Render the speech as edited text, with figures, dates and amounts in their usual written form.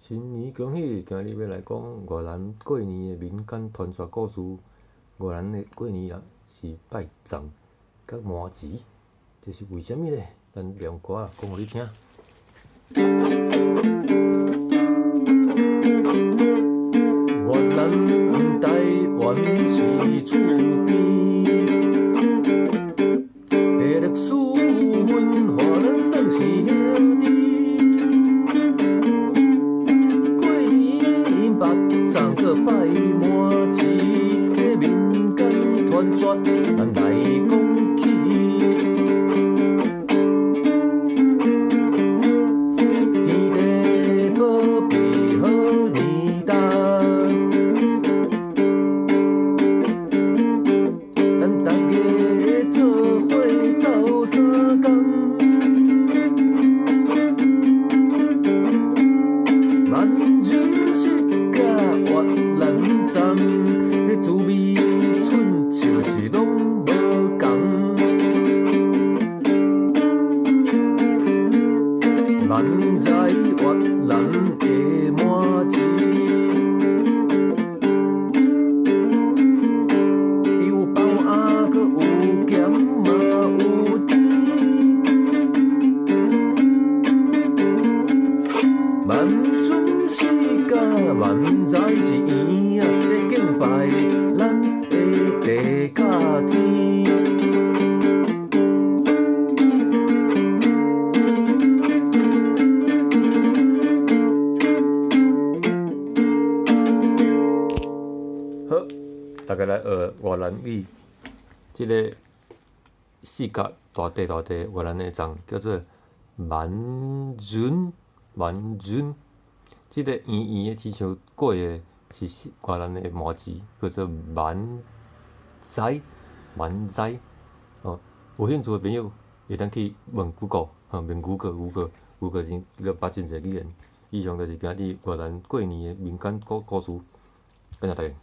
新年恭喜！今日欲來講越南過年的民間傳說故事。越南的過年啊，是拜粽佮麻糍，這是為啥物呢？咱用歌仔講予你聽。越南台灣是厝邊，的歷史文化咱算是兄弟。過年拜粽閣拜麻糍，這民間傳說咱來講起。天地保庇好年代，咱逐家做伙鬥相共。萬人食佮越南粽，彼滋味春笑是攏無仝。萬載越南的麻糍，伊有包仔，閣有鹹嘛有甜。萬準時佮萬載是圓仔，這敬拜咱的地佮天。好，大家來學越南語，這个四角大塊大塊越南的粽叫做饅飫，饅飫。這个圓圓的親像粿的，是越南的麻糍，叫做饅仔，饅仔。哦，有興趣的朋友會當去問 Google，吼，問 Google，Google，Google 先捌真濟語言。以上就是今日越南過年的民間故事，感謝大家。